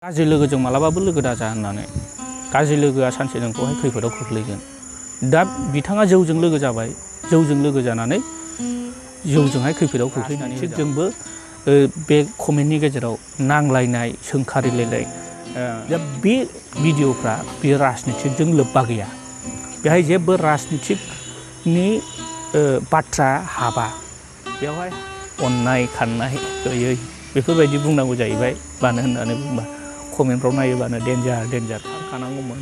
गाज्रि लोगोजों मालाबाबो लोगो दाजा होननानै गाज्रि लोगोआ सानसे नोंखौहाय खैफोदाव खोख्लैगोन। दा बिथाङा जौजों लोगो जाबाय, जौजों लोगो जानानै जौजोंहाय खैफोदाव खोख्लैनानै जोंबो बे कमेन्टनि गेजेराव नांलायनाय सोंखारिलायनाय दा बे भिडिअफ्रा बे राजनितिकजों लोब्बा गैया। बेहाय जेबो राजनितिकनि बाथ्रा हाबा। बेवहाय अननाय खाननाय गैयै बेफोरबायदि बुंनांगौ जाहैबाय। मानो होननानै बुंबा कमेन्टफ्राव नायोबानो डेन्जार खानांगौमोन,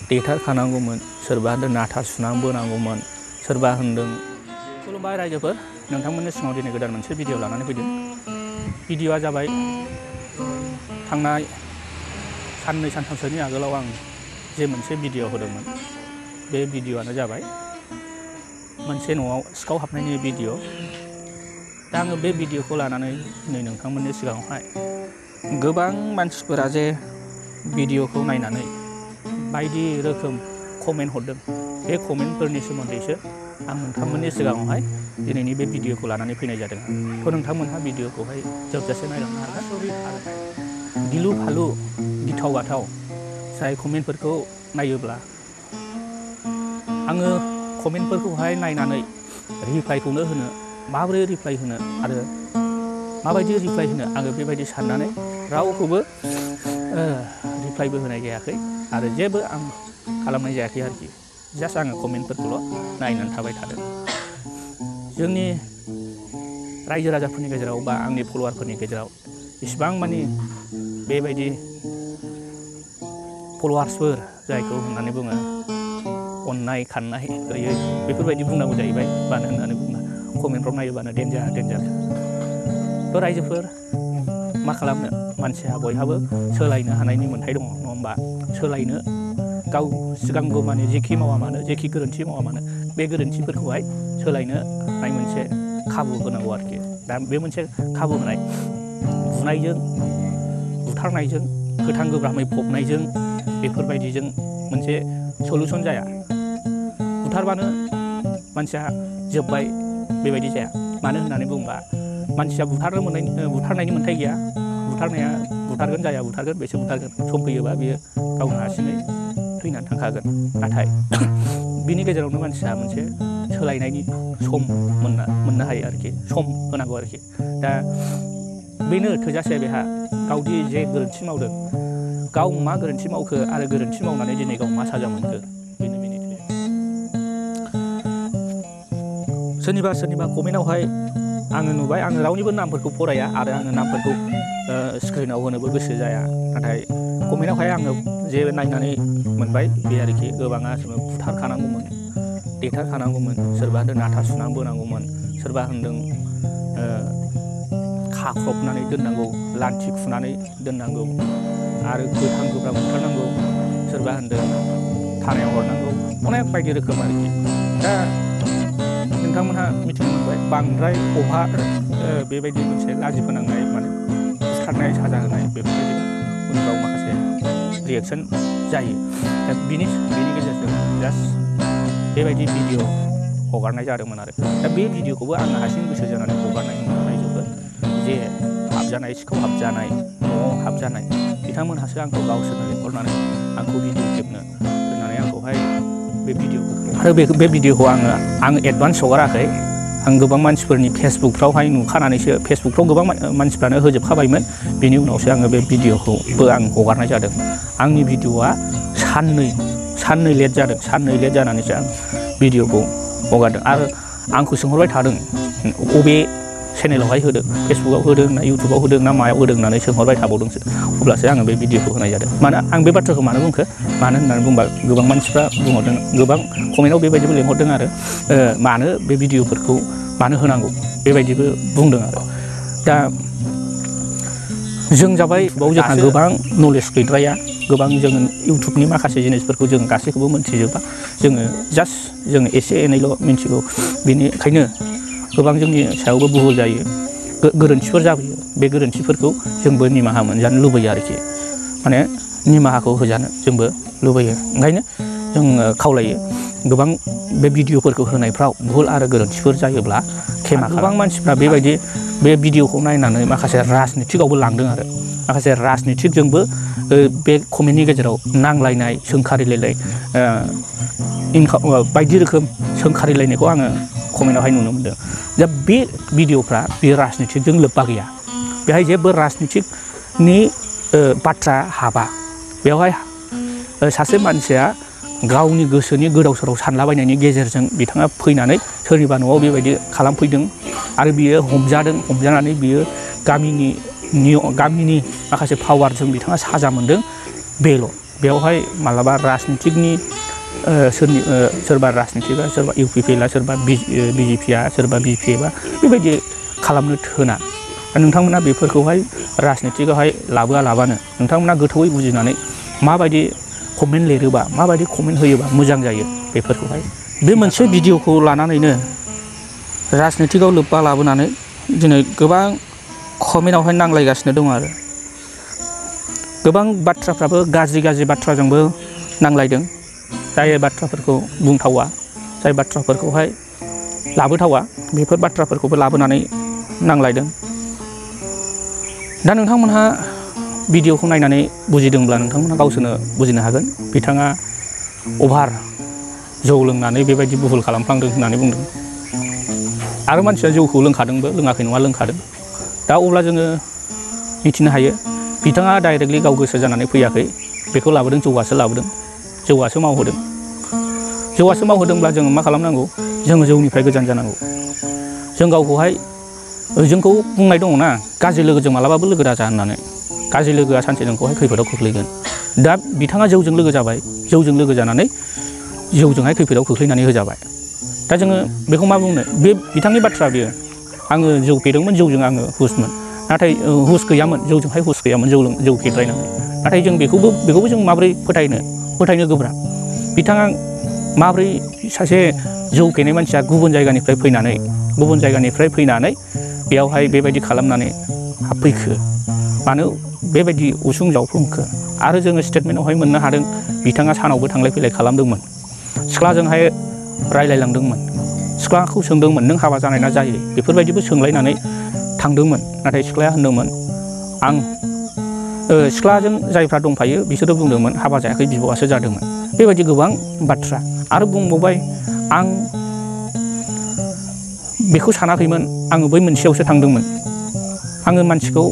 देथारखानांगौमोन, सोरबा होनदों नाथा सुनानै बोनांगौमोन, सोरबा होनदों। खुलुमबाय रायजोफोर, नोंथांमोननि सिगाङाव दिनै गोदान मोनसे भिडिअ लानानै फैदों। भिडिअआ जाबाय थांनाय साननै सानथामसोनि आगोलाव आं जे मोनसे भिडिअ होदोंमोन। बे भिडिअआनो जाबाय मोनसे न'आव सिखाव हाबनायनि भिडिअ। दा आङो बे भिडिअखौ लानानै दिनै नोंथांमोननि सिगाङावहाय गोबां मानसिफोरा जे भिडिअखौ नायनानै बायदि रोखोम कमेन्ट हरदों, बे कमेन्टफोरनि सोमोन्दैसो आं नोंथांमोननि सिगाङावहाय दिनैनि बे भिडिअखौ लानानै फैनाय जादों। थ' नोंथांमोनहा भिडिअखौहाय जोबजासे नायलांनो हागोन। गिलु फालु गिथाव बाथाव जाय कमेन्टफोरखौ नायोब्ला आङो कमेन्टफोरखौहाय नायनानै रिप्लाइखौनो होनो, माबोरै रिप्लाइ होनो आरो माबायदि रिप्लाइ होनो आङो बेबायदि साननानै रावखौबो रिप्लाइबो होनाय जायाखै आरो जेबो आं खालामनाय जायाखै आरोखि। जास्ट आङो कमेन्टफोरखौल' नायनानै थाबाय थादों। जोंनि रायजो राजाफोरनि गेजेराव बा आंनि फल'वारफोरनि गेजेराव इसिबां मानि बेबायदि फल'वार्सफोर जायखौ होननानै बुङो अननाय खाननाय गैयै बेफोरबायदि बुंनांगौ जाहैबाय। मानो होननानै बुङोब्ला कमेन्टफ्राव नायोबानो डेन्जार। थ' रायजोफोर मा खालामनो, मानसिया बयहाबो सोलायनो हानायनि मोन्थाय दङ, नङा होमबा? सोलायनो गाव सिगांगौ माने जेखि मावा मानो, जेखि गोरोन्थि मावा मानो, बे गोरोन्थिफोरखौहाय सोलायनो हानाय मोनसे खाबु होनांगौ आरोखि। दा बे मोनसे खाबु होनाय, बुनायजों बुथारनायजों गोथां गोब्रामै फबनायजों बेफोरबायदिजों मोनसे सलुसन जाया। बुथारबानो मानसिया जोब्बाय बेबायदि जाया। मानो होननानै बुङोबा मानसिया बुथारनायनि मोन्थाय गैया। बुथारनाया बुथारगोन, जाया बुथारगोन बेसो बुथारगोन। सम फैयोबा बियो गावनो हारसिङै थैनानै थांखागोन। नाथाय बिनि गेजेरावनो मानसिया मोनसे सोलायनायनि सम मोननो हायो आरोखि, सम होनांगौ आरोखि। दा बेनो थोजासे बेहा। गावदि जे गोरोन्थि मावदों, गाव मा गोरोन्थि मावखो आरो गोरोन्थि मावनानै दिनै गाव मा साजा मोनखो, बेनो सोरनिबा कमेन्टआवहाय आङो नुबाय, आङो रावनिबो नामफोरखौ फराया आरो आङो नामफोरखौ स्क्रिनाव होनोबो गोसो जाया। नाथाय कमेन्टआवहाय आङो जे नायनानै मोनबाय बे आरोखि। गोबाङा बुथारखानांगौमोन, देथारखानांगौमोन, सोरबा होनदों नाथा सुनानै बोनांगौमोन, सोरबा होनदों खाख्रबनानै दोननांगौ, लान्थि खुनानै दोननांगौ आरो गोथां गोब्राब बुथारनांगौ, सोरबा होनदों थानायाव हरनांगौ, अनेक बायदि रोखोम आरोखि। दा नोंथांमोनहा मिथिनो मोनबाय बांद्राय अभार बेबायदि मोनसे लाजि फोनांनाय, माने बुथारनाय साजा होनाय बेफोरबायदिनो उनफ्राव माखासे रियेक्सन जायो। दा बिनि गेजेरजों जास्ट बेबायदि भिडिअ हगारनाय जादोंमोन आरो। दा बे भिडिअखौबो आङो हारसिं गोसो जानानै हगारनाय नङा रायजोफोर। जे हाबजानाय, सिखाव हाबजानाय, न'आव हाबजानाय, बिथांमोनहासो आंखौ गावसोरनो लिंहरनानै आंखौ भिडिअ खेबनो होननानै आंखौहाय बे भिडिअखौ आरो बे भिडिअखौ आं एडभान्स हगाराखै। आं गोबां मानसिफोरनि फेसबुकफ्रावहाय नुखानानैसो, फेसबुकफ्राव गोबां मानसिफ्रानो होजोबखाबायमोन। बेनि उनावसो आङो बे भिडिअखौबो आं हगारनाय जादों। आंनि भिडिअआ साननै लेट जादों। साननै लेट जानानैसो आं भिडिअखौ हगारदों आरो आंखौ सोंहरबाय थादों अबे चेनेलावहाय होदों, फेसबुकाव होदों ना इउटुबाव होदों ना मायाव होदों होननानै सोंहरबाय थाबावदोंसो। अब्लासो आङो बे भिडिअखौ होनाय जादों। आं बे बाथ्राखौ मानो बुंखो, मानो होननानै बुंबा गोबां मानसिफ्रा बुंहरदों, गोबां कमेन्टआव बेबायदिबो लिंहरदों आरो मानो बे भिडिअफोरखौ मानो होनांगौ बेबायदिबो बुंदों आरो। दा जों जाबाय इउटुबाव जोंहा गोबां नलेज गैद्राया, गोबां जोङो इउटुबनि माखासे जिनिसफोरखौ जों गासैखौबो मोनथिजोबा। जोङो एसे एनैल' मिथिगौ। बेनिखायनो गोबां जोंनि सायावबो भुल जायो, गोरोन्थिफोर जाबोयो। बे गोरोन्थिफोरखौ जोंबो निमाहा मोनजानो लुबैयो आरोखि, माने निमाहाखौ होजानो जोंबो लुबैयो। ओंखायनो जोङो खावलायो गोबां बे भिडिअफोरखौ होनायफ्राव भुल आरो गोरोन्थिफोर जायोब्ला खेमा खालाम। गोबां मानसिफ्रा बेबायदि बे भिडिअखौ नायनानै माखासे राजनितिकआवबो लांदों आरो माखासे राजनितिकजोंबो बे कमेन्टनि गेजेराव नांलायनाय सोंखारिलायनाय बायदि रोखोम सोंखारिलायनायखौ आङो कमेन्टआवहाय नुनो मोनदों। दा बे भिडिअफ्रा बे राजनितिकजों लोब्बा गैया, बेहाय जेबो राजनितिकनि बाथ्रा हाबा। बेवहाय सासे मानसिया गावनि गोसोनि गोदाव सोराव सानलाबायनायनि गेजेरजों बिथाङा फैनानै सोरनिबा न'आव बेबायदि खालामफैदों आरो बियो हमजादों, हमजानानै बियो गामिनि माखासे पावारजों बिथाङा साजा मोनदों, बेल'। बेवहाय मालाबा राजनितिकनि सोरबा राजनितिकआ सोरबा इउपिपिएलआ सोरबा बिजेपिआ सोरबा बिपिएफआ बेबायदि खालामनो थोना। नोंथांमोना बेफोरखौहाय राजनितिकआवहाय लाबोआलाबानो नोंथांमोना गोथौयै बुजिनानै माबायदि कमेन्ट लिरोबा माबायदि कमेन्ट होयोबा मोजां जायो बेफोरखौहाय। बे मोनसे भिडिअखौ लानानैनो राजनितिकआव लोब्बा लाबोनानै दिनै गोबां कमेन्टआवहाय नांलायगासिनो दं आरो गोबां बाथ्राफ्राबो गाज्रि बाथ्राजोंबो नांलायदों। जाय बाथ्राफोरखौ बुंथावा, जाय बाथ्राफोरखौहाय लाबोथावा, बेफोर बाथ्राफोरखौबो लाबोनानै नांलायदों। दा नोंथांमोनहा भिडिअखौ नायनानै बुजिदोंब्ला नोंथांमोनहा गावसोरनो बुजिनो हागोन। बिथाङा अभार जौ लोंनानै बेबायदि बुहुल खालामफ्लांदों होननानै बुंदों आरो मानसिया जौखौ लोंखादोंबो, लोङाखै नङा लोंखादों। दा अब्ला जोङो मिथिनो हायो बिथाङा डाइरेक्टलि गाव गोसो जानानै फैयाखै, बेखौ लाबोदों जौआसो लाबोदों, जौआसो मावहोदों। जौआसो मावहोदोंब्ला जोङो मा खालामनांगौ, जोङो जौनिफ्राय गोजान जानांगौ। जों गावखौहाय जोंखौ बुंनाय दङ ना, गाज्रि लोगोजों मालाबाबो लोगो दाजा होननानै। गाज्रि लोगोआ सानसे नोंखौहाय खैफोदाव खोख्लैगोन। दा बिथाङा जौजों लोगो जाबाय, जौजों लोगो जानानै जौजोंहाय खैफोदाव खोख्लैनानै होजाबाय। दा जोङो बेखौ मा बुंनो, बे बिथांनि बाथ्रा बियो। आङो जौ फेदोंमोन, जौजों आङो हुसमोन, नाथाय हुस गैयामोन, जौजोंहाय हुस गैयामोन, जौ फेद्रायनानै। नाथाय जों बेखौबो जों माबोरै फोथायनो गोब्राब। बिथाङा माबोरै सासे जौ फेनाय मानसिया गुबुन जायगानिफ्राय फैनानै बेयावहाय बेबायदि खालामनानै हाबफैखो, मानो बेबायदि उसुं जावफ्लंखो। आरो जोङो स्टेटमेन्टआवहाय मोननो हादों बिथाङा सानावबो थांलाय फैलाय खालामदोंमोन, सिख्लाजोंहाय रायलायलांदोंमोन, सिख्लाखौ सोंदोंमोन नों हाबा जानाय ना जायै, बेफोरबायदिबो सोंलायनानै थांदोंमोन। नाथाय सिख्लाया होनदोंमोन सिख्लाजों जायफ्रा दंफायो बिसोरो बुंदोंमोन हाबा जायाखै, बिब'आसो जादोंमोन। बेबायदि गोबां बाथ्रा आरो बुंबावबाय, आं बेखौ सानाखैमोन, आङो बै मोनसेयावसो थांदोंमोन, आङो मानसिखौ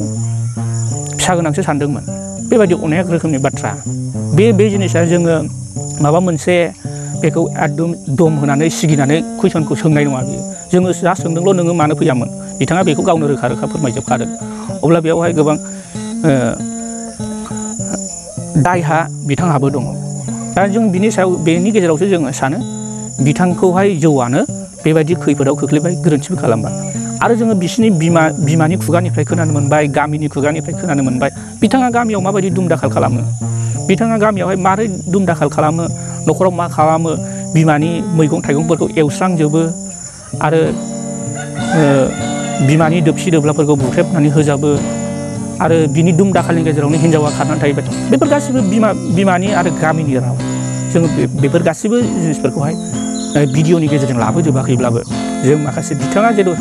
फिसा गोनांसो सानदोंमोन। बेबायदि अनेक रोखोमनि बाथ्रा। बे जिनिसा जोङो माबा मोनसे बेखौ एकदम दम होनानै सिगिनानै कुइसनखौ सोंनाय नङा। बियो जोङो जा सोंदोंल' नोङो मानो फैयामोन, बिथाङा बेखौ गावनो रोखा फोरमायजोबखादों। अब्ला बेयावहाय गोबां दायहा बिथांहाबो दङ। दा जों बेनि गेजेरावसो जोङो सानो बिथांखौहाय जौआनो बेबायदि खैफोदाव खोख्लैबाय, गोरोन्थिबो खालामबाय। आरो जोङो बिसिनि बिमानि खुगानिफ्राय खोनानो मोनबाय, गामिनि खुगानिफ्राय खोनानो मोनबाय, बिथाङा गामियाव माबायदि दुम-दाखाल खालामो, बिथाङा गामियावहाय मारै दुम-दाखाल खालामो, न'खराव मा खालामो, बिमानि मैगं-थाइगंफोरखौ एवस्रांजोबो आरो बिमानि दोबसि-दोबलाफोरखौ बुख्रेबनानै होजाबो आरो बिनि दुम-दाखालनि गेजेरावनो हिन्जावा खारनानै थाहैबाय। बेफोर गासिबो बिमानि आरो गामिनि राव। जोङो बेफोर गासिबो जिनिसफोरखौहाय भिडिअनि गेजेरजों लाबोजोबाखैब्लाबो जों माखासे बिथाङा जेथु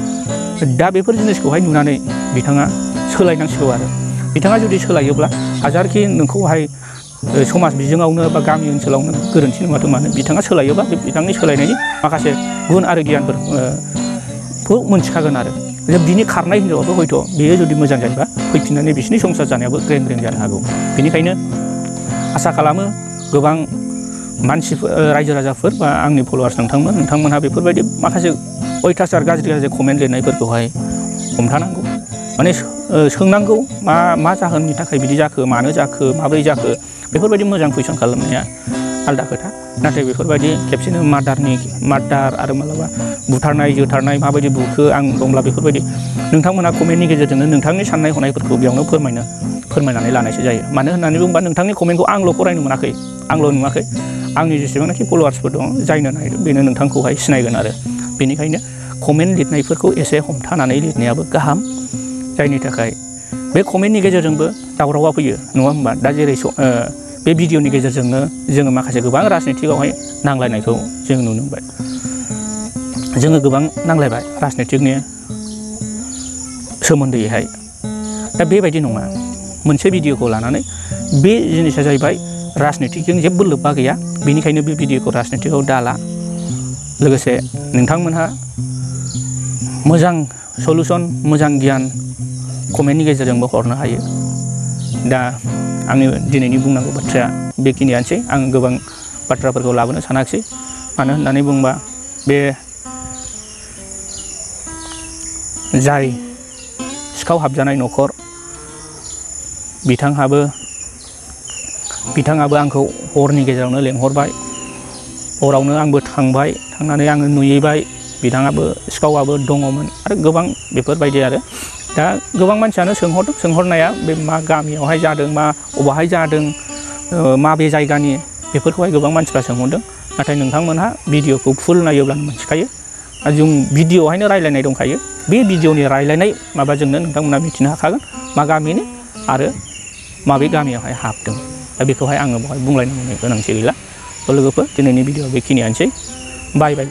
दा बेफोर जिनिसखौहाय नुनानै बिथाङा सोलायनांसिगौ। आरो बिथाङा जुदि सोलायोब्ला हाजारखि नोंखौहाय समाज बिजोङावनो बा गामि ओनसोलावनो गोरोन्थि नङाथों मानो, बिथाङा सोलायोबा बे बिथांनि सोलायनायनि माखासे गुन आरो गियानफोरखौ मोनथिखागोन। आरो बिनि खारनाय हिनजावाबो हयथ' बेयो जुदि मोजां जायोबा फैफिननानै बिसिनि संसार जानायाबो ग्रें जानो हागौ। बेनिखायनो आसा खालामो गोबां मानसिफोर, रायजो राजाफोर बा आंनि फल'वार्स नोंथांमोनहा बेफोरबायदि माखासे अयथासार गाज्रि कमेन्ट लिरनायफोरखौहाय हमथानांगौ। माने सोंनांगौ मा जाहोननि थाखाय बिदि जाखो, मानो जाखो, माबोरै जाखो, बेफोरबायदि मोजां कुइसन खालामनाया आलदा खोथा। नाथाय बेफोरबायदि खेबसेनो मार्डार आरो मालाबा बुथारनाय जोथारनाय माबायदि बुखो आं दंब्ला बेफोरबायदि नोंथांमोना कमेन्टनि गेजेरजोंनो नोंथांनि साननाय हनायफोरखौ बेयावनो फोरमायनानै लानायसो जायो। मानो होननानै बुङोबा नोंथांनि कमेन्टखौ आंल' फरायनो मोनाखै, आंल' नुवाखै, आंनि जेसेबांनाखि फल'वार्सफोर दङ जायनो नायदों बेनो नोंथांखौहाय सिनायगोन। आरो बेनिखायनो कमेन्ट लिरनायफोरखौ एसे हमथानानै लिरनायाबो गाहाम, जायनि थाखाय बे कमेन्टनि गेजेरजोंबो दावरावआ फैयो, नङा होमबा? दा जेरै बे भिडिअनि गेजेरजोंनो जोङो माखासे गोबां राजनितिकआवहाय नांलायनायखौ जों नुनो मोनबाय। जोङो गोबां नांलायबाय राजनितिकनि सोमोन्दैहाय। दा बेबायदि नङा, मोनसे भिडिअखौ लानानै बे जिनिसा जाहैबाय राजनितिकजों जेबो लोब्बा गैया, बेनिखायनो बे भिडिअखौ राजनितिकआव दाला। लोगोसे नोंथांमोनहा मोजां सलुसन, मोजां गियान कमेन्टनि गेजेरजोंबो हरनो हायो। दा आंनि दिनैनि बुंनांगौ बाथ्राया बेखिनियानोसै। आं गोबां बाथ्राफोरखौ लाबोनो सानाखिसै, मानो होननानै बुंबा बे जाय सिखाव हाबजानाय न'खर बिथाङाबो आंखौ हरनि गेजेरावनो लेंहरबाय। हरावनो आंबो थांबाय, थांनानै आङो नुहैबाय बिथाङाबो सिखावाबो दङमोन आरो गोबां बेफोरबायदि आरो। दा गोबां मानसियानो सोंहरदों, सोंहरनाया बे मा गामियावहाय जादों, मा अबाहाय जादों, माबे जायगानि, बेफोरखौहाय गोबां मानसिफ्रा सोंहरदों। नाथाय नोंथांमोनहा भिडिअखौ फुल नायोब्लानो मोनथिखायो। जों भिडिअआवहायनो रायलायनाय दंखायो। बे भिडिअनि रायलायनाय माबाजोंनो नोंथांमोना मिथिनो हाखागोन मा गामिनि आरो माबे गामियावहाय हाबदों। दा बेखौहाय आङो बेवहाय बुंलायनांगौनि गोनांथि गैला। लोगोफोर, दिनैनि भिडिअआ बेखिनियानोसै। बाय बाय।